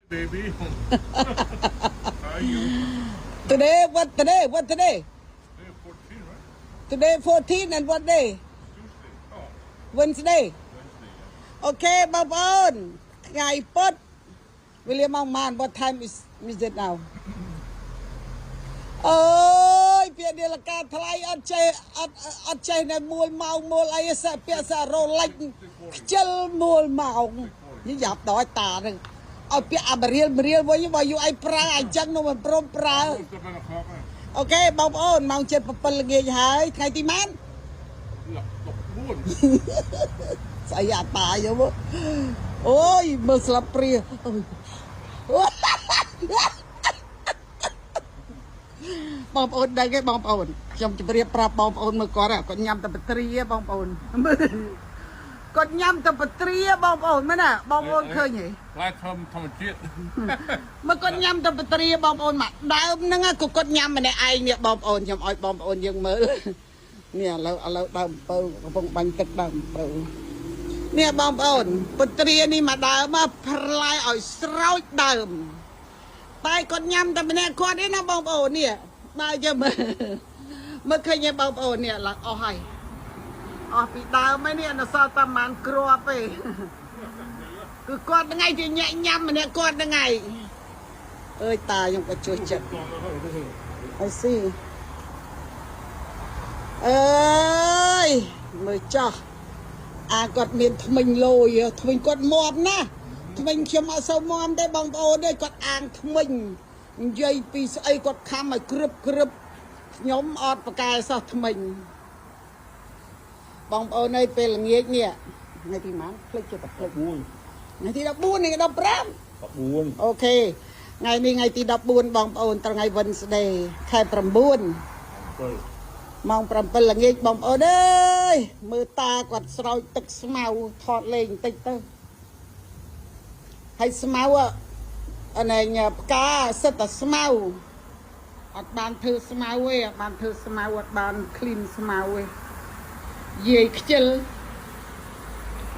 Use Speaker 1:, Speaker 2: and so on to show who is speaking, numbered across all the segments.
Speaker 1: Baby. How are you?
Speaker 2: Today, what today? What today?
Speaker 1: Today 14, right?
Speaker 2: Today 14 and what day?
Speaker 1: Tuesday. Oh,
Speaker 2: Wednesday.
Speaker 1: Wednesday. Yeah.
Speaker 2: Okay បងប្អូនថ្ងៃពុធវេលាម៉ោងប៉ុន្មាន? What time is it now? អើយពាក្យនាឡិកាថ្លៃអត់ចេះអត់អត់ចេះនៅមួលម៉ោងមួលអីសពាក្យសារ៉ូឡាច់ខ្ជិលមួលម៉ោងនេះយ៉ាប់ដល់តានឹងឲ្យពាក្យអាមរៀលមរៀលវិញបើយូរឯងប្រើអញ្ចឹងនោះមិនព្រមប្រើ
Speaker 1: 7 o'clock. Right?
Speaker 2: Okay បងប្អូនម៉ោង7ល្ងាចហើយថ្ងៃទីម៉ាន
Speaker 1: 14.
Speaker 2: ស្អីអាតាយកមកអូយមើលស្លាប់ព្រាអូយបងប្អូនដឹងទេបងប្អូនខ្ញុំជម្រាបប្រាប់បងប្អូនមើលគាត់គាត់ញ៉ាំតែបត្រាបងប្អូនមើលគាត់ញ៉ាំតែបត្រាបងប្អូនមែនណាបងប្អូនឃើញទេ
Speaker 1: ផ្លែធំធម្មជាតិ
Speaker 2: មើលគាត់ញ៉ាំតែបត្រាបងប្អូនមកដើមហ្នឹងក៏គាត់ញ៉ាំម្នាក់ឯងនេះបងប្អូនខ្ញុំឲ្យបងប្អូនយើងមើលនេះឥឡូវឥឡូវដើមអំពៅកំពុងបាញ់ទឹកដើមអំពៅនេះបងប្អូនពត្រានេះមកដើមមកផ្លែឲ្យស្រោចដើមតែគាត់ញ៉ាំតែម្នាក់គាត់ទេណាបងប្អូននេះដើរយើងមើលមើលឃើញទេបងប្អូននេះឡើងអស់ហើយអស់ពីដើមហើយនេះអត់សល់តែប្រហែលគ្រាប់ទេគឺគាត់ថ្ងៃជាញាក់ញ៉ាំម្នាក់គាត់ហ្នឹងឯងអើយតាខ្ញុំក៏ជួយចិត្ត I see អើយមើលចោះអាគាត់មានថ្មិញលយថ្មិញគាត់មមណាស់ថ្មិញខ្ញុំអត់សូវមមទេបងប្អូនទេគាត់អាងថ្មិញនិយាយពីស្អីគាត់ខំឲ្យក្រឹបក្រឹបខ្ញុំអត់ប្រកែសោះថ្មិញបងប្អូនអើយពេលល្ងាចនេះថ្ងៃទីម៉ានភ្លេចចិត្តតែភ្លេចថ្ងៃទី14នេះ15
Speaker 1: 14
Speaker 2: Okay ថ្ងៃនេះថ្ងៃទី14បងប្អូនត្រង់ថ្ងៃ Wednesday ខែ9ម៉ោង7ល្ងាចបងប្អូនអើយមើលតាគាត់ស្រោចទឹកស្មៅថតលេងបន្តិចទៅហើយស្មៅអណែផ្កាសិតតែស្មៅអត់បានធ្វើស្មៅទេអត់បានធ្វើស្មៅអត់បាន clean ស្មៅទេយាយខ្ជិល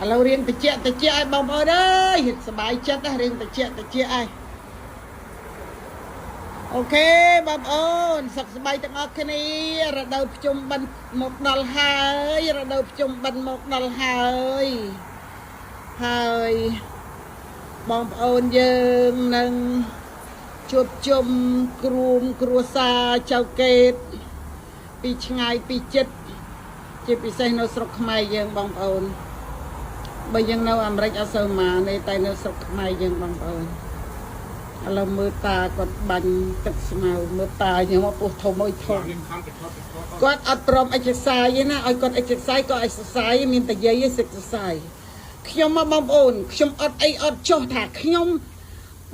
Speaker 2: ឥឡូវរៀងតិចតិចឲ្យបងប្អូនអើយសប្បាយចិត្តណារៀងតិចតិចឲ្យ Okay បងប្អូនសុខសប្បាយទាំងអស់គ្នារដូវភ្ជុំបិណ្ឌមកដល់ហើយរដូវភ្ជុំបិណ្ឌមកដល់ហើយហើយបងប្អូនយើងនឹងជួបជុំគ្រួមគ្រួសារចៅកេតពីឆ្ងាយពីចិត្តជាពិសេសនៅស្រុកខ្មែរយើងបងប្អូនបើយើងនៅអាមេរិកអត់សូវមកទេតែនៅស្រុកខ្មែរយើងបងប្អូន ឥឡូវមើលតាគាត់បាញ់ទឹកស្មៅមើលតាខ្ញុំមកពោះធំអើយធំគាត់អត់ព្រម exercise ទេណាឲ្យគាត់ exercise ក៏ exercise មានតែយាយឯង exercise ខ្ញុំមកបងប្អូនខ្ញុំអត់អីអត់ចុះថាខ្ញុំ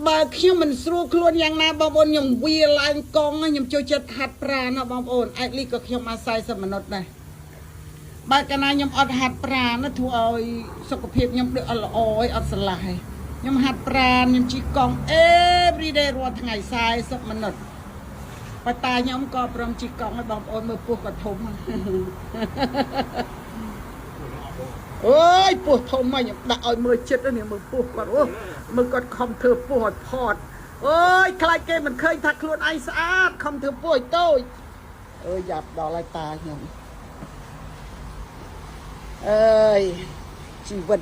Speaker 2: បើខ្ញុំមិនស្រួលខ្លួនយ៉ាងណាបងប្អូនខ្ញុំវាឡើងកង់ខ្ញុំចូលចិត្តហាត់ប្រាណណាបងប្អូន at least ក៏ខ្ញុំអា40មិនិតដែរបើកាលណាខ្ញុំអត់ហាត់ប្រាណណាធ្វើឲ្យសុខភាពខ្ញុំដូចអត់ល្អឯងអត់ស្រឡះឯងខ្ញុំហាត់ប្រាណខ្ញុំជិះកង់ every day រាល់ថ្ងៃ40មិនិតបើតាខ្ញុំក៏ព្រមជិះកង់ឲ្យបងប្អូនមើលពោះក៏ធំ អើយពោះធំមកខ្ញុំដាក់ឲ្យមើលចិត្តនេះមើលពោះគាត់អូមើលគាត់ខំធ្វើពោះឲ្យផតអើយខ្លាចគេមិនឃើញថាខ្លួនឯងស្អាតខំធ្វើពោះឲ្យតូចអើយយ៉ាប់ដល់ហើយតាខ្ញុំអើយជីវិត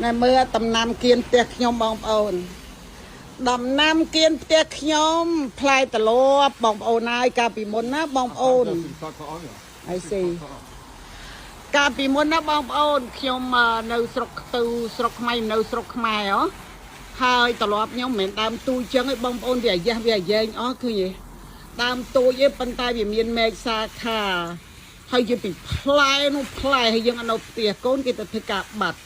Speaker 2: ណែមើលតំណាំគៀនផ្ទះខ្ញុំបងប្អូនដំណាំគៀនផ្ទះខ្ញុំផ្លែតលបបងប្អូនហើយកាលពីមុនណាបងប្អូន I see កាលពីមុនណាបងប្អូនខ្ញុំនៅស្រុកទៅស្រុកខ្មែរនៅស្រុកខ្មែរហ៎ហើយត្រឡប់ខ្ញុំមិនមែនដើមទូចចឹងឯងបងប្អូនវាអាយ៉ាស់វាអាយ៉ែងអស់ឃើញទេដើមទូចឯងប៉ុន្តែវាមានមែកសាខាហើយយើងពីផ្លែនោះផ្លែហើយយើងអត់នៅផ្ទះកូនគេទៅធ្វើការបាត់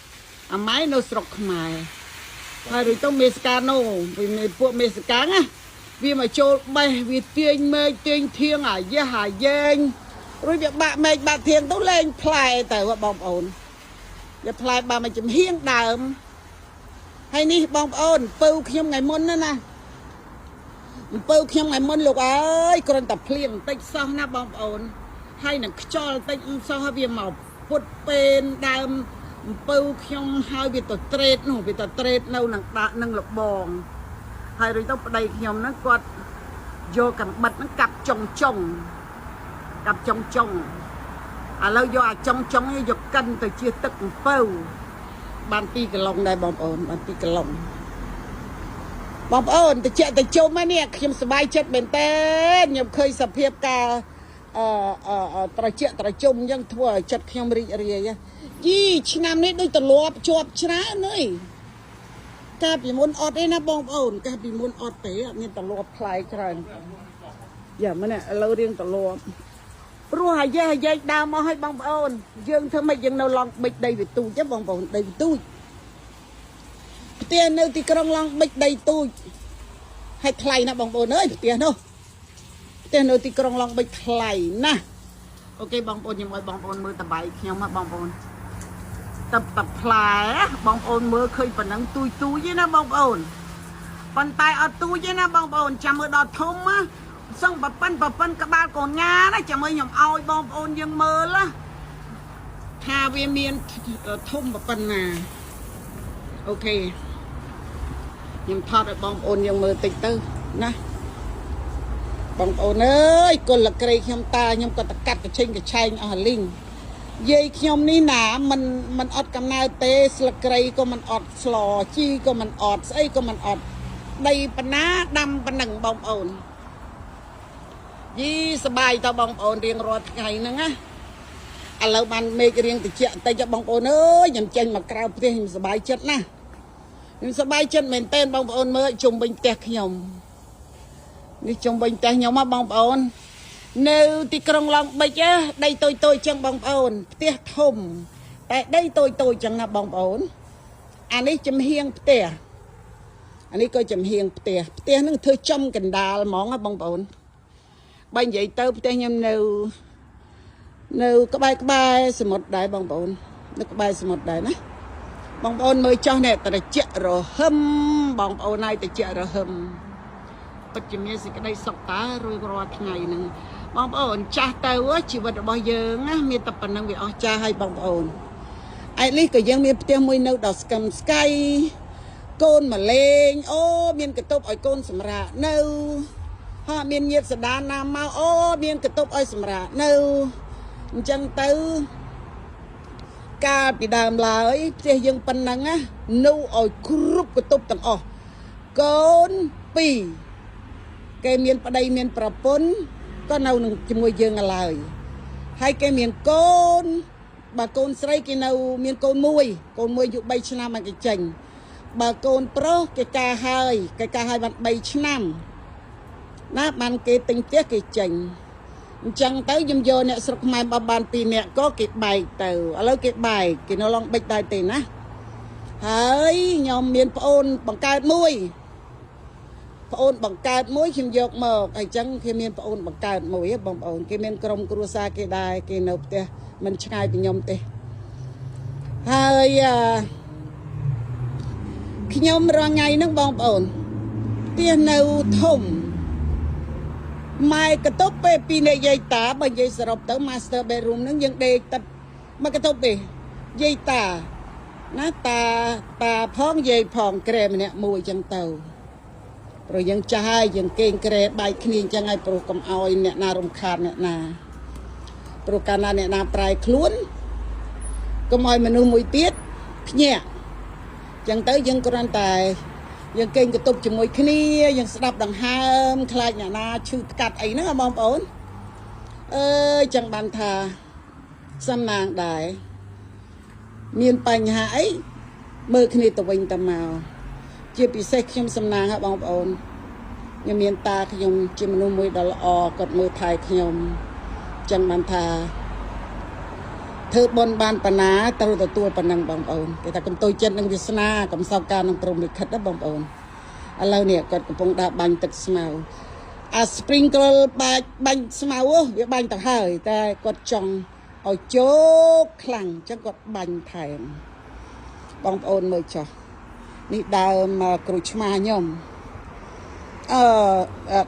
Speaker 2: អាម៉ែនៅស្រុកខ្មែរហើយរួចទៅមេស្កាណូវាមានពួកមេស្កាណាវាមកចូលបេះវាទាញមែកទាញធៀងអាយ៉ាស់អាយ៉ែង រួចវាបាក់មែកបាក់ធៀងទៅលែងផ្លែទៅបងប្អូនវាផ្លែបាក់មកចំហៀងដើមហើយនេះបងប្អូនពៅខ្ញុំថ្ងៃមុនណាណាអំពៅខ្ញុំថ្ងៃមុនលោកអើយគ្រាន់តែភ្លៀងបន្តិចសោះណាបងប្អូនហើយនឹងខ្យល់បន្តិចសោះវាមកពុតពេនដើមអំពៅខ្ញុំហើយវាទៅត្រេតនោះវាទៅត្រេតនៅនឹងដាក់នឹងលបង ហើយរួចទៅប្តីខ្ញុំហ្នឹងគាត់យកកាំបិតហ្នឹងកាប់ចុងចុងកាប់ចុងចុងឥឡូវយកអាចុងចុងនេះយកកិនទៅជាទឹកអំពៅបាន2គីឡុងដែរបងប្អូនបាន2គីឡុងបងប្អូនតិចតិជុំនេះខ្ញុំសប្បាយចិត្តមែនតើខ្ញុំឃើញសភាពការត្រជាក់ត្រជុំអញ្ចឹងធ្វើឲ្យចិត្តខ្ញុំរីករាយយីឆ្នាំនេះដូចទលាប់ជាប់ច្រើនអើយកាលពីមុនអត់ទេណាបងប្អូនកាលពីមុនអត់ទេអត់មានទលាប់ផ្លែច្រើនយ៉ាមែនឥឡូវរៀងទលាប់ព្រោះអាយេអាយែកដើមមកឲ្យបងប្អូនយើងធ្វើម៉េចយើងនៅឡង់បិចដីវាទូចទេបងប្អូនដីវាទូចផ្ទះនៅទីក្រុងឡង់បិចដីទូចហើយថ្លៃណាស់បងប្អូនអើយផ្ទះនោះផ្ទះនៅទីក្រុងឡង់បិចថ្លៃណាស់អូខេបងប្អូនខ្ញុំឲ្យបងប្អូនមើលតបៃខ្ញុំណាបងប្អូនតបតផ្លែបងប្អូនមើលឃើញប៉ុណ្ណឹងទូចទូចទេណាបងប្អូនប៉ុន្តែអត់ទូចទេណាបងប្អូនចាំមើលដល់ធំណាសឹងប្រប៉ិនប្រប៉ិនក្បាលកូនងាណាចាំមើលខ្ញុំឲ្យបងប្អូនយើងមើលណាថាវាមានធំប្រប៉ិនណាអូខេខ្ញុំថតឲ្យបងប្អូនយើងមើលតិចទៅណាបងប្អូនអើយកុលក្រៃខ្ញុំតាខ្ញុំក៏តកាត់កឆេងកឆែងអស់លីងយាយខ្ញុំនេះណាមិនអត់កំណើទេស្លឹកក្រៃក៏មិនអត់ស្លជីក៏មិនអត់ស្អីក៏មិនអត់ដីបណ្ណាដាំប៉ុណ្ណឹងបងប្អូនយីសបាយតបងប្អូនរៀងរាល់ថ្ងៃហ្នឹងណាឥឡូវបានមេឃរៀងតិចតិចបងប្អូនអើយខ្ញុំចេញមកក្រៅផ្ទះខ្ញុំសបាយចិត្តណាស់ខ្ញុំសបាយចិត្តមែនទែនបងប្អូនមើលជុំវិញផ្ទះខ្ញុំនេះជុំវិញផ្ទះខ្ញុំហ៎បងប្អូននៅទីក្រុងឡង់បិចដីតូចតូចចឹងបងប្អូនផ្ទះធំតែដីតូចតូចចឹងណាបងប្អូនអានេះចំហៀងផ្ទះអានេះក៏ចំហៀងផ្ទះផ្ទះនឹងធ្វើចំកណ្ដាលហ្មងណាបងប្អូនបើនិយាយទៅផ្ទះខ្ញុំនៅក្បែរក្បែរសមុទ្រដែរបងប្អូននៅក្បែរសមុទ្រដែរណាបងប្អូនមើលចោះនេះត្រជាក់រហឹមបងប្អូនហើយត្រជាក់រហឹមពិតជាមានសេចក្តីសុខតើរួចរាល់ថ្ងៃហ្នឹងបងប្អូនចាស់ទៅជីវិតរបស់យើងណាមានតែប៉ុណ្្នឹងវាអស់ចាស់ហើយបងប្អូនឯនេះក៏យើងមានផ្ទះមួយនៅដល់ស្កឹមស្កៃកូនមកលេងអូមានកន្ទប់ឲ្យកូនសម្រាកនៅហើយមានញាតិសដានណាមកអូមានកន្ទប់ឲ្យសម្រាកនៅអញ្ចឹងទៅកាលពីដើមឡើយផ្ទះយើងប៉ុណ្ណឹងណានៅឲ្យគ្រប់កន្ទប់ទាំងអស់កូនពីរគេមានប្តីមានប្រពន្ធក៏នៅនឹងជាមួយយើងឡើយហើយគេមានកូនបើកូនស្រីគេនៅមានកូនមួយកូនមួយអាយុ3ឆ្នាំមកគេចេញបើកូនប្រុសគេការហើយគេការហើយបាន3ឆ្នាំណាបានគេទិញផ្ទះគេចេញអញ្ចឹងទៅខ្ញុំយកអ្នកស្រុកខ្មែរបើបាន2នាក់ក៏គេបែកទៅឥឡូវគេបែកគេនៅឡងបិចដែរទេណាហើយខ្ញុំមានប្អូនបង្កើតមួយប្អូនបង្កើតមួយខ្ញុំយកមកអញ្ចឹងគេមានប្អូនបង្កើតមួយបងប្អូនគេមានក្រុមគ្រួសារគេដែរគេនៅផ្ទះមិនឆ្ងាយពីខ្ញុំទេហើយខ្ញុំរាល់ថ្ងៃហ្នឹងបងប្អូនផ្ទះនៅធំម៉ែកន្ទប់ពេលពីនិយាយតាបើនិយាយសរុបទៅ master bedroom ហ្នឹងយើងដេកតែមកកន្ទប់ទេយាយតាណាតាតាផងយាយផងក្រែម្នាក់មួយអញ្ចឹងទៅព្រោះយើងចាស់ហើយយើងគេងក្រែបែកគ្នាអញ្ចឹងហើយព្រោះកុំឲ្យអ្នកណារំខានអ្នកណាព្រោះកាលណាអ្នកណាប្រែខ្លួនកុំឲ្យមនុស្សមួយទៀតភ្ញាក់អញ្ចឹងទៅយើងគ្រាន់តែយើងគេងកន្ទប់ជាមួយគ្នាយើងស្ដាប់ដង្ហើមខ្លាចអ្នកណាឈឺថ្កាត់អីហ្នឹងបងប្អូនអើយចឹងបានថាសំណាងដែរមានបញ្ហាអីមើលគ្នាទៅវិញទៅមកជាពិសេសខ្ញុំសំណាងហ៎បងប្អូនខ្ញុំមានតាខ្ញុំជាមនុស្សមួយដ៏ល្អគាត់មើលថែខ្ញុំចឹងបានថាធ្វើបុណ្យបានបណ្ណាត្រូវទទួលប៉ុណ្ណឹងបងប្អូនគេថាកុំតូចចិត្តនឹងវាសនាកុំសោកការនឹងព្រមលិខិតណាបងប្អូនឥឡូវនេះគាត់កំពុងដាក់បាញ់ទឹកស្មៅអា sprinkle បាញ់ស្មៅវាបាញ់ទៅហើយតែគាត់ចង់ឲ្យជោគខ្លាំងអញ្ចឹងគាត់បាញ់ថែមបងប្អូនមើលចុះនេះដើមក្រូចឆ្មាខ្ញុំ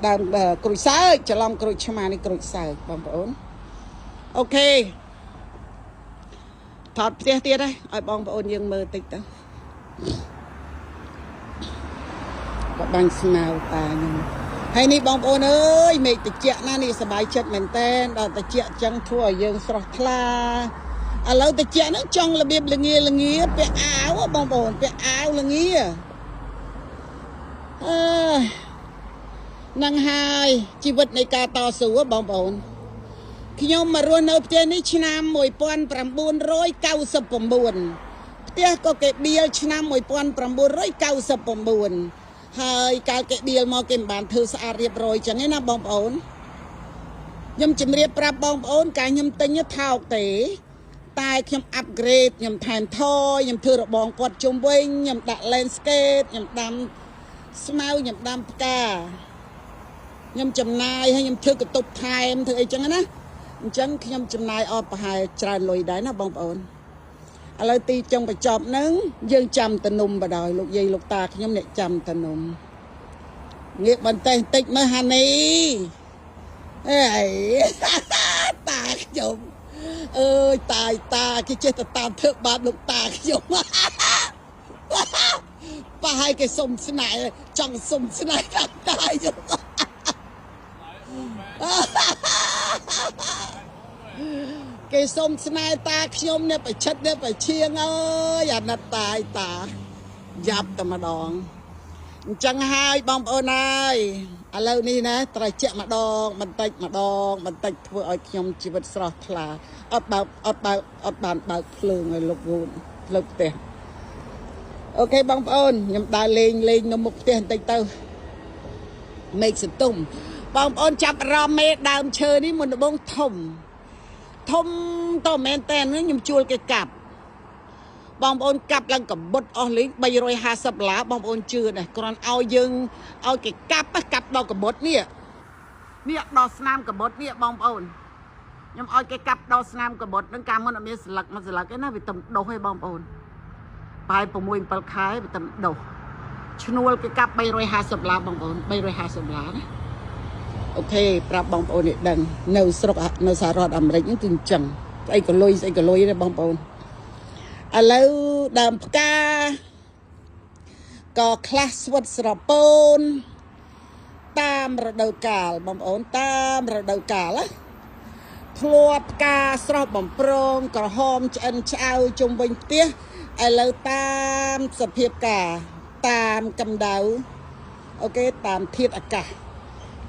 Speaker 2: ដើមក្រូចសើចច្រឡំក្រូចឆ្មានេះក្រូចសើចបងប្អូនអូខេថតផ្ទះទៀតហើយឲ្យបងប្អូនយើងមើលតិចទៅ ក៏ បាញ់ស្មៅតាខ្ញុំហើយនេះបងប្អូនអើយមេឃតិចណាស់នេះសบายចិត្តមែនតែនដល់តិចចឹងធ្វើឲ្យយើងស្រស់ថ្លាឥឡូវតិចហ្នឹងចង់របៀបលងាលងាពាក់អាវបងប្អូនពាក់អាវលងាអើនឹងហើយជីវិតនៃការតស៊ូបងប្អូនខ្ញុំមករស់នៅផ្ទះនេះឆ្នាំ1999ផ្ទះក៏គេបៀលឆ្នាំ1999ហើយកាលគេបៀលមកគេមិនបានធ្វើស្អាតរៀបរយចឹងឯណាបងប្អូនខ្ញុំជម្រាបប្រាប់បងប្អូនកាលខ្ញុំទិញថោកទេតែខ្ញុំអាប់ក្រេតខ្ញុំថែមថយខ្ញុំធ្វើរបងព័ទ្ធជុំវិញខ្ញុំដាក់ landscape ខ្ញុំដាំស្មៅខ្ញុំដាំផ្កាខ្ញុំចំណាយហើយខ្ញុំធ្វើកន្ទប់ថែមធ្វើអីចឹងណាអញ្ចឹងខ្ញុំចំណាយអស់ប្រហែលច្រើនលុយដែរណាបងប្អូនឥឡូវទីចុងបញ្ចប់ហ្នឹងយើងចាំតនំបដ ாய் លោកយាយលោកតាខ្ញុំអ្នកចាំតនំងាកបន្តិចបន្តិចមើលហានីអេតាខ្ញុំអើយតាយតាគេចេះតែតាមធ្វើបាបលោកតាខ្ញុំប៉ះឲ្យគេសុំស្នេហ៍ចង់សុំស្នេហ៍តាមតាខ្ញុំគេសុំស្នេហ៍តាខ្ញុំអ្នកប្រឆិតអ្នកប្រឈៀងអើយអាណិតតាយតាយ៉ាប់តែម្ដងអញ្ចឹងហើយបងប្អូនអើយឥឡូវនេះណាត្រជាក់ម្ដងបន្តិចម្ដងបន្តិចធ្វើឲ្យខ្ញុំជីវិតស្រស់ថ្លាអត់បើកអត់បើកអត់បានបើកភ្លើងឲ្យលោកវូនលើផ្ទះអូខេបងប្អូនខ្ញុំដើរលេងលេងនៅមុខផ្ទះបន្តិចទៅមេឃសន្ទុំបងប្អូនចាប់អារម្មណ៍មេដើមឈើនេះមុនដំបូងធំធំតមែនតើខ្ញុំជួលគេកាប់បងប្អូនកាប់ឡើងកបុតអស់លេង350ដុល្លារបងប្អូនជឿដែរគ្រាន់ឲ្យយើងឲ្យគេកាប់កាប់ដល់កបុតនេះនេះដល់ស្នាមកបុតនេះបងប្អូនខ្ញុំឲ្យគេកាប់ដល់ស្នាមកបុតនឹងកាលមុនអត់មានស្លឹកមួយស្លឹកទេណាវាទំដុះឯងបងប្អូនប្រហែល6 7ខែវាទំដុះឈ្នួលគេកាប់350ដុល្លារបងប្អូន350ដុល្លារណាអូខេប្រាប់បងប្អូននេះដឹងនៅស្រុកនៅសហរដ្ឋអាមេរិកហ្នឹងគឺអញ្ចឹងស្អីក៏លុយស្អីក៏លុយដែរបងប្អូនឥឡូវដើមផ្កាក៏ខ្លះស្វិតស្រពោនតាមរដូវកាលបងប្អូនតាមរដូវកាលណាធ្លាប់ផ្កាស្រស់បំប្រងក្រហមឆ្អិនឆ្អៅជុំវិញផ្ទះឥឡូវតាមសភាពការតាមកម្ដៅអូខេតាមធាតុអាកាស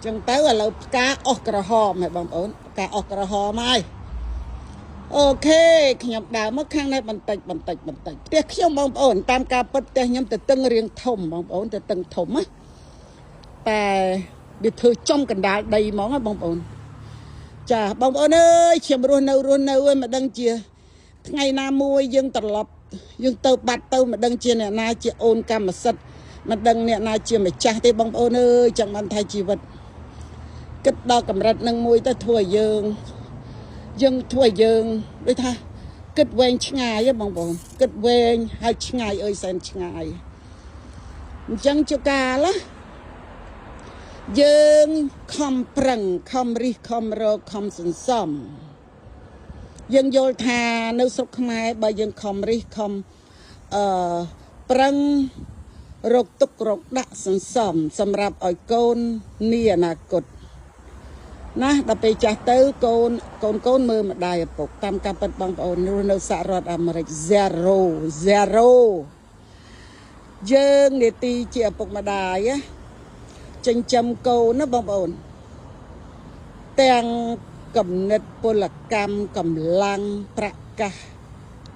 Speaker 2: ចឹងទៅឥឡូវផ្កាអស់ក្រហមហើយបងប្អូនផ្កាអស់ក្រហមហើយអូខេខ្ញុំដើរមកខាងនេះបន្តិចបន្តិចបន្តិចផ្ទះខ្ញុំបងប្អូនតាមការពិតផ្ទះខ្ញុំទៅតឹងរៀងធំបងប្អូនទៅតឹងធំណាតែវាធ្វើចំកណ្ដាលដីហ្មងណាបងប្អូនចាបងប្អូនអើយខ្ញុំរស់នៅរស់នៅឯមិនដឹងជាថ្ងៃណាមួយយើងត្រឡប់យើងទៅបាត់ទៅមិនដឹងជាអ្នកណាជាអូនកម្មសិទ្ធិមិនដឹងអ្នកណាជាម្ចាស់ទេបងប្អូនអើយចឹងបានថាជីវិតគិតដល់កម្រិតនឹងមួយទៅធ្វើឲ្យយើងយើងធ្វើឲ្យយើងដូចថាគិតវែងឆ្ងាយហ៎បងប្អូនគិតវែងហើយឆ្ងាយអើយសែនឆ្ងាយអញ្ចឹងជួកាលណាយើងខំប្រឹងខំរិះខំរកខំសន្សំយើងយល់ថានៅស្រុកខ្មែរបើយើងខំរិះខំប្រឹងរកទុករកដាក់សន្សំសម្រាប់ឲ្យកូននាអនាគតណាដល់ពេលចាស់ទៅកូនកូនកូនមើលម្ដាយឪពុកតាមការពិតបងប្អូនរស់នៅសហរដ្ឋអាមេរិក zero zero យើងនេតិជាឪពុកម្ដាយចិញ្ចឹមកូនណាបងប្អូនទាំងគំនិតពលកម្មកម្លាំងប្រកាស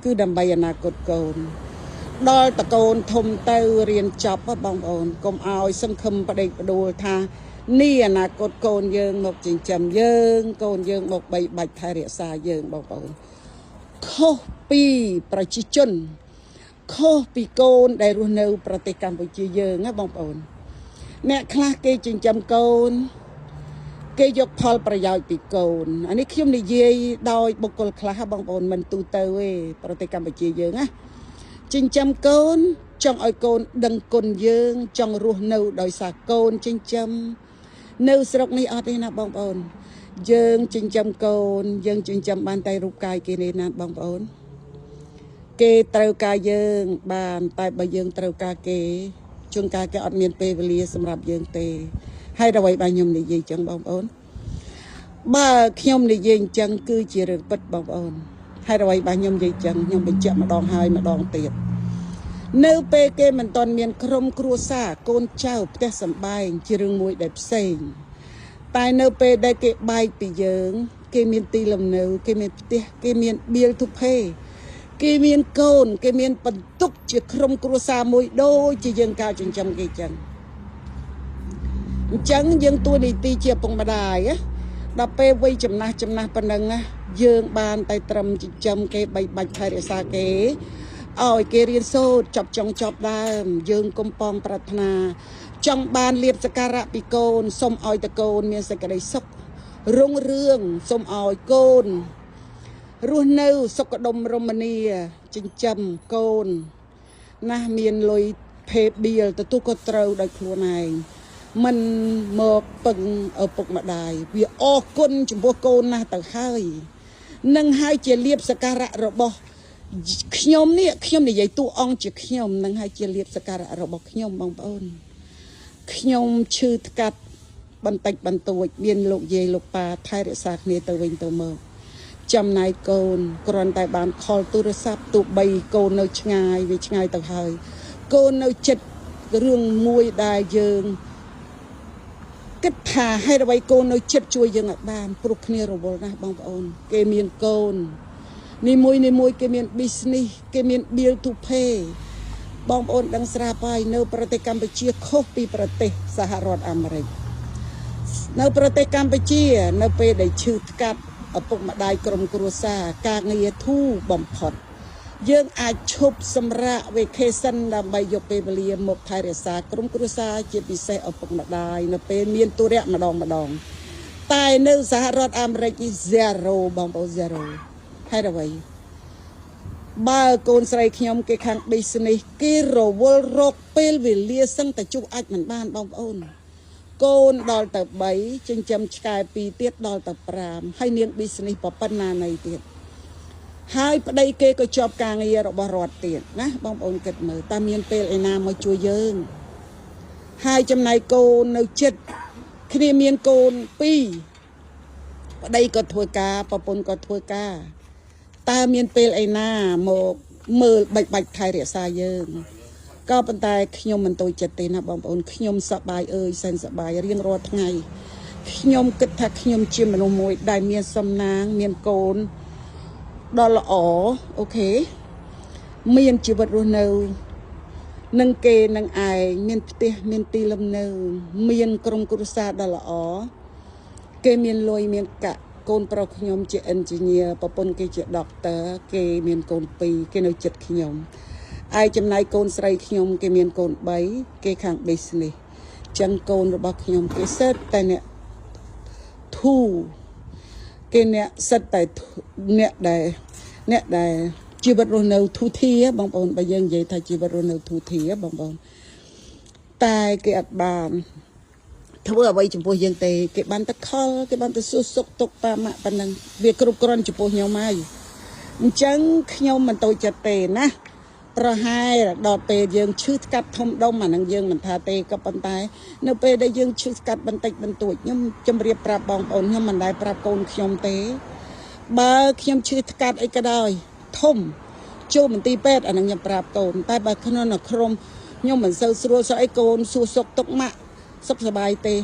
Speaker 2: គឺដើម្បីអនាគតកូនដល់តកូនធំទៅរៀនចប់បងប្អូនកុំឲ្យសង្ឃឹមប្តេកប្តួលថានេះអនាគតកូនយើងមកចិញ្ចឹមយើងកូនយើងមកបីបាច់ថែរក្សាយើងបងប្អូនខុសពីប្រជាជនខុសពីកូនដែលរស់នៅប្រទេសកម្ពុជាយើងណាបងប្អូនអ្នកខ្លះគេចិញ្ចឹមកូនគេយកផលប្រយោជន៍ពីកូនអានេះខ្ញុំនិយាយដោយបុគ្គលខ្លះបងប្អូនមិនទូទៅទេប្រទេសកម្ពុជាយើងណាចិញ្ចឹមកូនចង់ឲ្យកូនដឹងគុណយើងចង់រស់នៅដោយសារកូនចិញ្ចឹមនៅស្រុកនេះអត់ទេណាបងប្អូនយើងចិញ្ចឹមកូនយើងចិញ្ចឹមបានតែរូបកាយគេនេះណាបងប្អូនគេត្រូវការយើងបានតែបើយើងត្រូវការគេ ជួនកាលគេអត់មានពេលវេលាសម្រាប់យើងទេហើយអ្វីបានខ្ញុំនិយាយចឹងបងប្អូនបើខ្ញុំនិយាយអញ្ចឹងគឺជារឿងពិតបងប្អូនហើយអ្វីបានខ្ញុំនិយាយចឹងខ្ញុំបញ្ជាក់ម្ដងហើយម្ដងទៀតនៅពេលគេមិនទាន់មានក្រុមគ្រួសារកូនចៅផ្ទះសម្បែងជារឿងមួយដែលផ្សេងតែនៅពេលដែលគេបែកពីយើងគេមានទីលំនៅគេមានផ្ទះគេមាន bill to pay គេមានកូនគេមានបន្ទុកជាក្រុមគ្រួសារមួយដូចជាយើងកាលចិញ្ចឹមគេចឹងអញ្ចឹងយើងតួនាទីជាឪពុកម្ដាយណាដល់ពេលវ័យចំណាស់ចំណាស់ប៉ុណ្ណឹងណាយើងបានតែត្រឹមចិញ្ចឹមគេបីបាច់ថែរក្សាគេឲ្យគេរៀនសូត្រចប់ចុងចប់ដើមយើងកុំប៉ងប្រាថ្នាចង់បានលៀបសក្ការៈពីកូនសូមឲ្យតកូនមានសេចក្តីសុខរុងរឿងសូមឲ្យកូនរស់នៅសុខដុមរមនាចិញ្ចឹមកូនណាស់មានលុយភេបៀលទទួលក៏ត្រូវដោយខ្លួនឯងមិនមកពឹងឪពុកម្ដាយវាអរគុណចំពោះកូនណាស់ទៅហើយនឹងហើយជាលៀបសក្ការៈរបស់ខ្ញុំនេះខ្ញុំនិយាយតួអង្គជាខ្ញុំនឹងហើយជាលៀបសក្ការៈរបស់ខ្ញុំបងប្អូនខ្ញុំឈឺថ្កាត់បន្តិចបន្តួចមានលោកយាយលោកប៉ាថែរក្សាគ្នាទៅវិញទៅមកចំណែកកូនគ្រាន់តែបានខលទូរស័ព្ទទោះបីកូននៅឆ្ងាយវាឆ្ងាយទៅហើយកូននៅចិត្តរឿងមួយដែលយើងគិតថាហេតុអ្វីកូននៅចិត្តជួយយើងឲ្យបានព្រោះគ្នារវល់ណាស់បងប្អូនគេមានកូននីមួយនីមួយគេមាន business គេមាន bill to pay បងប្អូនដឹងស្រាប់ហើយនៅប្រទេសកម្ពុជាខុសពីប្រទេសសហរដ្ឋអាមេរិកនៅប្រទេសកម្ពុជានៅពេលដែលឈឺថ្កាត់ឪពុកម្ដាយក្រុមគ្រួសារការងារធូរបំផុតយើងអាចឈប់សម្រាក vacation ដើម្បីយកពេលវេលាមកថែរក្សាក្រុមគ្រួសារជាពិសេសឪពុកម្ដាយនៅពេលមានទុរៈម្ដងម្ដងតែនៅសហរដ្ឋអាមេរិកនេះ zero បងប្អូន zero ហេតុអ្វីបើកូនស្រីខ្ញុំគេខាង business គេរវល់រកពេលវេលាសឹងតែជួបអាចមិនបានបងប្អូនកូនដល់ទៅ3ចិញ្ចឹមឆ្កែ2ទៀតដល់ទៅ5ហើយនាង business ប៉ុណ្ណាណីទៀតហើយប្តីគេក៏ជាប់ការងាររបស់រដ្ឋទៀតណាបងប្អូនគិតមើលតើមានពេលឯណាមកជួយយើងហើយចំណែកកូននៅចិត្តគ្នាមានកូន2ប្តីក៏ធ្វើការប្រពន្ធក៏ធ្វើការតើមានពេលឯណាមកមើលបាច់បាច់ថែរក្សាយើងក៏ប៉ុន្តែខ្ញុំមិនតូចចិត្តទេណាបងប្អូនខ្ញុំសប្បាយអើយសែនសប្បាយរៀងរាល់ថ្ងៃខ្ញុំគិតថាខ្ញុំជាមនុស្សមួយដែលមានសំណាងមានកូនដ៏ល្អអូខេមានជីវិតរស់នៅនឹងគេនឹងឯងមានផ្ទះមានទីលំនៅមានក្រុមគ្រួសារដ៏ល្អគេមានលុយមានកាក់កូនប្រុសខ្ញុំជា engineer ប្រពន្ធគេជា doctor គេមានកូន2គេនៅចិត្តខ្ញុំឯចំណែកកូនស្រីខ្ញុំគេមានកូន3គេខាង business ចឹងកូនរបស់ខ្ញុំគេសិតតែអ្នកធូគេអ្នកសិតតែអ្នកដែលជីវិតរស់នៅធូធាបងប្អូនបើយើងនិយាយថាជីវិតរស់នៅធូធាបងប្អូនតែគេអត់បានធ្វើអ្វីចំពោះយើងទេគេបានតែខលគេបានតែសួរសុខទុក្ខប៉ាម៉ាក់ប៉ុណ្ណឹងវាគ្រប់គ្រាន់ចំពោះខ្ញុំហើយអញ្ចឹងខ្ញុំមិនតូចចិត្តទេណាប្រហែលដល់ពេលយើងឈឺស្កាត់ធំដុំអានឹងយើងមិនថាទេក៏ប៉ុន្តែនៅពេលដែលយើងឈឺស្កាត់បន្តិចបន្តួចខ្ញុំជម្រាបប្រាប់បងប្អូនខ្ញុំមិនដែលប្រាប់កូនខ្ញុំទេបើខ្ញុំឈឺស្កាត់អីក៏ដោយធំចូលមន្ទីរពេទ្យអានឹងខ្ញុំប្រាប់កូនតែបើក្នុងក្រុមខ្ញុំមិនសូវស្រួលសោះអីកូនសួរសុខទុក្ខម៉ាក់សុខសប្បាយទេ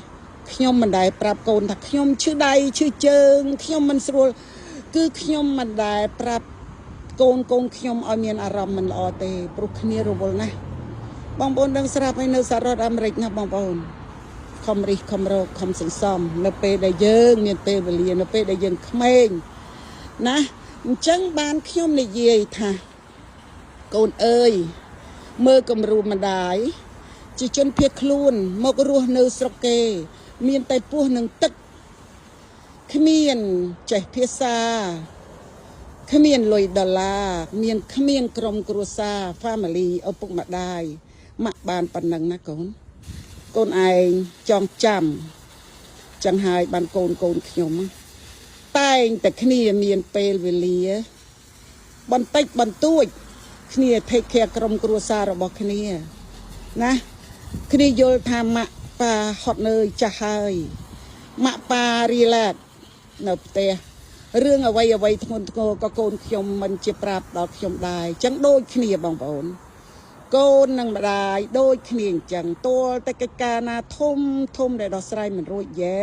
Speaker 2: ខ្ញុំមិនដែលប្រាប់កូនថាខ្ញុំឈឺដៃឈឺជើងខ្ញុំមិនស្រួលគឺខ្ញុំមិនដែលប្រាប់កូនខ្ញុំឲ្យមានអារម្មណ៍មិនល្អទេព្រោះគ្នារវល់ណាស់បងប្អូនដឹងស្រាប់ហើយនៅសហរដ្ឋអាមេរិកណាបងប្អូនខំរិះខំរកខំសន្សំនៅពេលដែលយើងមានពេលវេលានៅពេលដែលយើងក្មេងណាអញ្ចឹងបានខ្ញុំនិយាយថាកូនអើយមើលគំរូម្ដាយជាជនភៀសខ្លួនមករស់នៅស្រុកគេមានតែពោះនឹងទឹកគ្មានចេះភាសាគ្មានលុយដុល្លារមានគ្មានក្រុមគ្រួសារ family ឪពុកម្ដាយម៉ាក់បានប៉ុណ្ណឹងណាកូនកូនឯងចងចាំចឹងហើយបានកូនខ្ញុំតែងតែគ្នាមានពេលវេលាបន្តិចបន្តួចគ្នា take care ក្រុមគ្រួសាររបស់គ្នាណា គ្នាយល់ថាម៉ាក់ប៉ាហត់នឿយចាស់ហើយម៉ាក់ប៉ា relax នៅផ្ទះរឿងអ្វីអ្វីធ្ងន់ធ្ងរក៏កូនខ្ញុំមិនជាប្រាប់ដល់ខ្ញុំដែរអញ្ចឹងដូចគ្នាបងប្អូនកូននិងម្ដាយដូចគ្នាអញ្ចឹងទល់តែកិច្ចការណាធំធំដែលដោះស្រាយមិនរួចយ៉ែ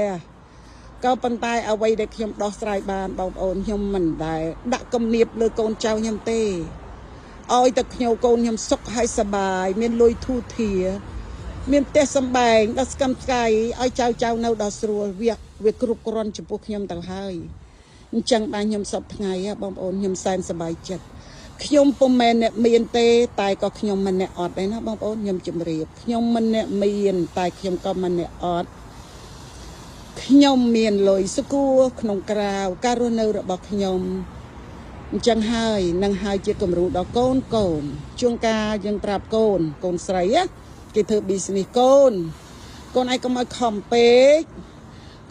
Speaker 2: ក៏ប៉ុន្តែអ្វីដែលខ្ញុំដោះស្រាយបានបងប្អូនខ្ញុំមិនដែលដាក់គំនាបលើកូនចៅខ្ញុំទេឲ្យតែខ្ញុំកូនខ្ញុំសុខហើយសប្បាយមានលុយធូរធារមានផ្ទះសម្បែងដល់ស្កឹមស្កៃឲ្យចៅចៅនៅដល់ស្រួលវាគ្រប់គ្រាន់ចំពោះខ្ញុំទៅហើយអញ្ចឹងបានខ្ញុំសពថ្ងៃបងប្អូនខ្ញុំសែនសប្បាយចិត្តខ្ញុំពុំមែនអ្នកមានទេតែក៏ខ្ញុំមិនអ្នកអត់ដែរណាបងប្អូនខ្ញុំជម្រាបខ្ញុំមិនអ្នកមានតែខ្ញុំក៏មិនអ្នកអត់ខ្ញុំមានលុយស្គួរក្នុងក្រៅការរស់នៅរបស់ខ្ញុំអញ្ចឹងហើយនឹងហើយជាគំរូដល់កូនកូនជួនកាលយើងប្រាប់កូនកូនស្រីគេធ្វើ business កូនកូនឯងកុំឲ្យខំពេក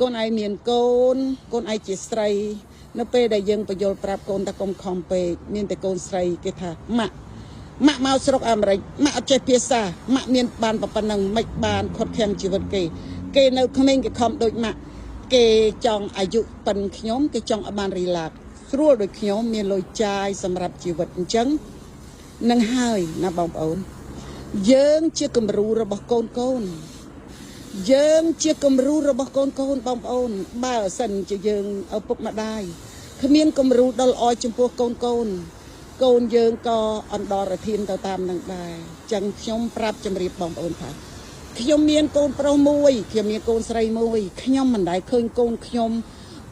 Speaker 2: កូនឯងមានកូនកូនឯងជាស្រីនៅពេលដែលយើងបញ្យល់ប្រាប់កូនថាកុំខំពេកមានតែកូនស្រីគេថាម៉ាក់ម៉ាក់មកស្រុកអាមេរិកម៉ាក់អត់ចេះភាសាម៉ាក់មានបានប៉ុណ្ណឹងមិនបានខត់ខាំងជីវិតគេគេនៅក្មេងគេខំដូចម៉ាក់គេចង់អាយុប៉ុនខ្ញុំគេចង់ឲ្យបាន relax ស្រួលដូចខ្ញុំមានលុយចាយសម្រាប់ជីវិតអញ្ចឹងនឹងហើយណាបងប្អូនយើងជាគំរូរបស់កូនកូនយើងជាគំរូរបស់កូនកូនបងប្អូនបើសិនជាយើងឪពុកម្ដាយគ្មានគំរូដ៏ល្អចំពោះកូនកូនកូនយើងក៏អន្តរធានទៅតាមនឹងដែរចឹងខ្ញុំប្រាប់ជម្រាបបងប្អូនថាខ្ញុំមានកូនប្រុសមួយខ្ញុំមានកូនស្រីមួយខ្ញុំមិនដែលឃើញកូនខ្ញុំ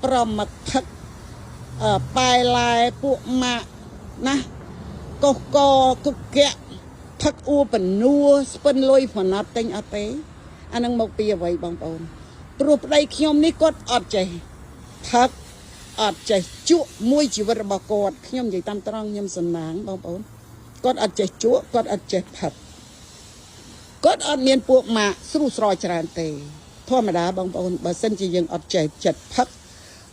Speaker 2: ប្រមថឹកប៉ែឡែពួកម៉ាក់ណាកុសកគុកៈផឹកអួបនួស្ពិនលុយហ្វណាត់ទិញអត់ទេអានឹងមកពីអ្វីបងប្អូនព្រោះប្តីខ្ញុំនេះគាត់អត់ចេះផឹកអត់ចេះជក់មួយជីវិតរបស់គាត់ខ្ញុំនិយាយតាមត្រង់ខ្ញុំសំណាងបងប្អូនគាត់អត់ចេះជក់គាត់អត់ចេះផឹកគាត់អត់មានពួកម៉ាក់ស្រុះស្រោច្រើនទេធម្មតាបងប្អូនបើសិនជាយើងអត់ចេះចិត្តផឹក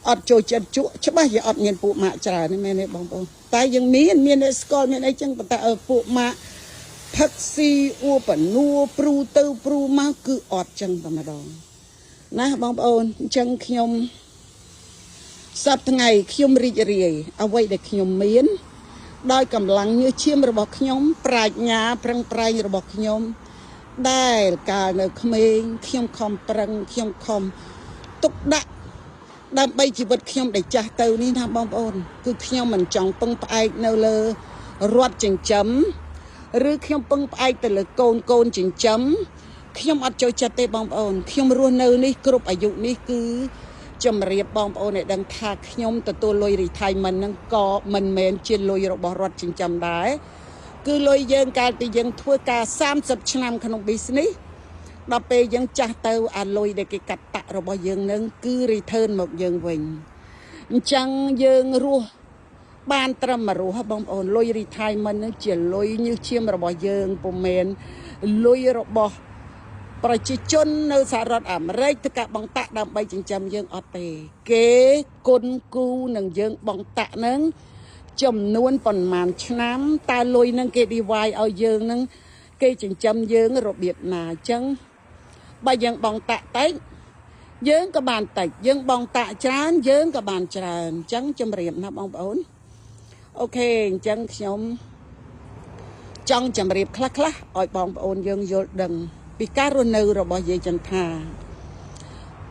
Speaker 2: អត់ចូលចិត្តជក់ច្បាស់ជាអត់មានពួកម៉ាក់ច្រើនទេមែនទេបងប្អូនតែយើងមានអ្នកស្គាល់មានអីចឹងប៉ុន្តែពួកម៉ាក់ផឹកស៊ីអួបនួព្រូទៅព្រូមកគឺអត់ចឹងតែម្ដងណាបងប្អូនអញ្ចឹងខ្ញុំសប្តាហ៍ថ្ងៃខ្ញុំរីករាយអ្វីដែលខ្ញុំមានដោយកម្លាំងញើសឈាមរបស់ខ្ញុំប្រាជ្ញាប្រឹងប្រែងរបស់ខ្ញុំដែលកាលនៅក្មេងខ្ញុំខំប្រឹងខ្ញុំខំទុកដាក់ដើម្បីជីវិតខ្ញុំដែលចាស់ទៅនេះណាបងប្អូនគឺខ្ញុំមិនចង់ពឹងផ្អែកនៅលើរដ្ឋចិញ្ចឹមឬខ្ញុំពឹងផ្អែកទៅលើកូនកូនចិញ្ចឹមខ្ញុំអត់ចូលចិត្តទេបងប្អូនខ្ញុំរស់នៅនេះគ្រប់អាយុនេះគឺជំរាបបងប្អូនឲ្យដឹងថាខ្ញុំទទួលលុយ retirement ហ្នឹងក៏មិនមែនជាលុយរបស់រដ្ឋចិញ្ចឹមដែរគឺលុយយើងកាលពីយើងធ្វើការ30ឆ្នាំក្នុង business ដល់ពេលយើងចាស់ទៅអាលុយដែលគេកាត់តាក់របស់យើងនឹងគឺ return មកយើងវិញអញ្ចឹងយើងរស់បានត្រឹមរស់បងប្អូនលុយ retirement នឹងជាលុយញើសឈាមរបស់យើងពុំមែនលុយរបស់ប្រជាជននៅសហរដ្ឋអាមេរិកធ្វើការបង់តាក់ដើម្បីចិញ្ចឹមយើងអត់ទេគេគុណគូនឹងយើងបង់តាក់នឹងចំនួនប៉ុន្មានឆ្នាំតើលុយនឹងគេ divide ឲ្យយើងនឹងគេចិញ្ចឹមយើងរបៀបណាអញ្ចឹងបើយើងបង់តាក់តិចយើងក៏បានតិចយើងបង់តាក់ច្រើនយើងក៏បានច្រើនអញ្ចឹងជម្រាបណាបងប្អូនអូខេអញ្ចឹងខ្ញុំចង់ជម្រាបខ្លះខ្លះឲ្យបងប្អូនយើងយល់ដឹងពីការរស់នៅរបស់យាយចន្ទថា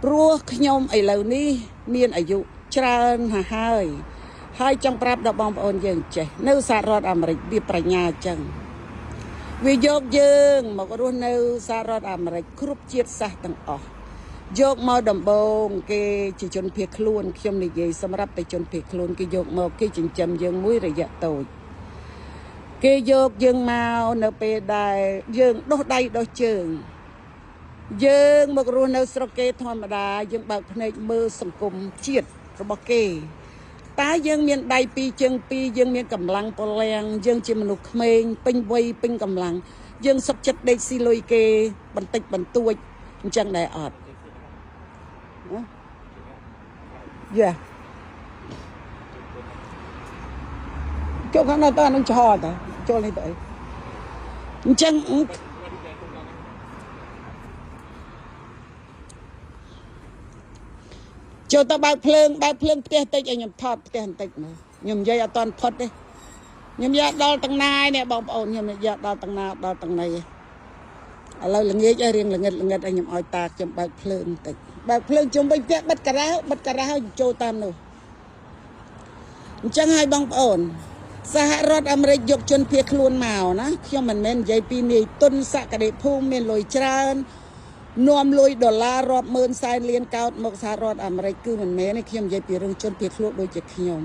Speaker 2: ព្រោះខ្ញុំឥឡូវនេះមានអាយុច្រើនណាស់ហើយហើយចង់ប្រាប់ដល់បងប្អូនយើងចេះនៅសហរដ្ឋអាមេរិកវាប្រាជ្ញាអញ្ចឹងវាយកយើងមករស់នៅសហរដ្ឋអាមេរិកគ្រប់ជាតិសាសន៍ទាំងអស់យកមកដំបងគេជាជនភៀសខ្លួនខ្ញុំនិយាយសម្រាប់តែជនភៀសខ្លួនគេយកមកគេចិញ្ចឹមយើងមួយរយៈតូចគេយកយើងមកនៅពេលដែលយើងដោះដៃដោះជើងយើងមករស់នៅស្រុកគេធម្មតាយើងបើកភ្នែកមើលសង្គមជាតិរបស់គេតើយើងមានដៃពីរជើងពីរយើងមានកម្លាំងពលំយើងជាមនុស្សក្មេងពេញវ័យពេញកម្លាំងយើងសុខចិត្តដេកស៊ីលុយគេបន្តិចបន្តួចអញ្ចឹងដែរអត់យ៉ាចូលខាងនោះតើនឹងឆោតចូលនេះទៅអីអញ្ចឹង ចូលទៅបើកភ្លើងបើកភ្លើងផ្ទះតិចឲ្យខ្ញុំថតផ្ទះបន្តិចមើលខ្ញុំនិយាយអត់តាន់ផុតទេខ្ញុំយកដល់ទាំងណាយនេះបងប្អូនខ្ញុំយកដល់ទាំងណាដល់ទាំងណីឥឡូវល្ងាចឲ្យរៀងល្ងិតល្ងិតឲ្យខ្ញុំឲ្យតាខ្ញុំបើកភ្លើងបន្តិចបើកភ្លើងជុំវិញផ្ទះបិទការ៉ាបិទការ៉ាឲ្យចូលតាមនោះអញ្ចឹងឲ្យបងប្អូនសហរដ្ឋអាមេរិកយកជនភៀសខ្លួនមកណាខ្ញុំមិនមែននិយាយពីនាយទុនសក្តិភូមិមានលុយច្រើននាំលុយដុល្លាររាប់ម៉ឺនសែនលានកោតមកសហរដ្ឋអាមេរិកគឺមិនមែនទេខ្ញុំនិយាយពីរឿងជនភៀសខ្លួនដូចជាខ្ញុំ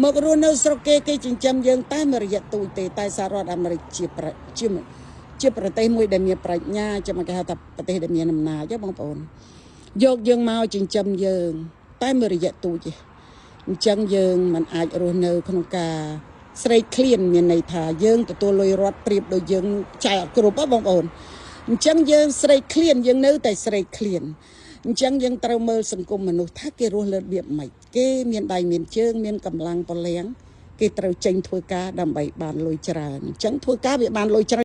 Speaker 2: មករស់នៅស្រុកគេគេចិញ្ចឹមយើងតែមួយរយៈទូចទេតែសហរដ្ឋអាមេរិកជាជាជាប្រទេសមួយដែលមានប្រាជ្ញាចាំគេហៅថាប្រទេសដែលមានអំណាចបងប្អូនយកយើងមកចិញ្ចឹមយើងតែមួយរយៈទូចទេអញ្ចឹងយើងមិនអាចរស់នៅក្នុងការស្រេកឃ្លានមានន័យថាយើងទទួលលុយរដ្ឋប្រៀបដូចយើងចែកអត់គ្រប់ហ៎បងប្អូនអញ្ចឹងយើងស្រេកឃ្លានយើងនៅតែស្រេកឃ្លានអញ្ចឹងយើងត្រូវមើលសង្គមមនុស្សថាគេរស់លើរបៀបម៉េចគេមានដៃមានជើងមានកម្លាំងពលៀងគេត្រូវចេញធ្វើការដើម្បីបានលុយច្រើនអញ្ចឹងធ្វើការវាបានលុយច្រើន។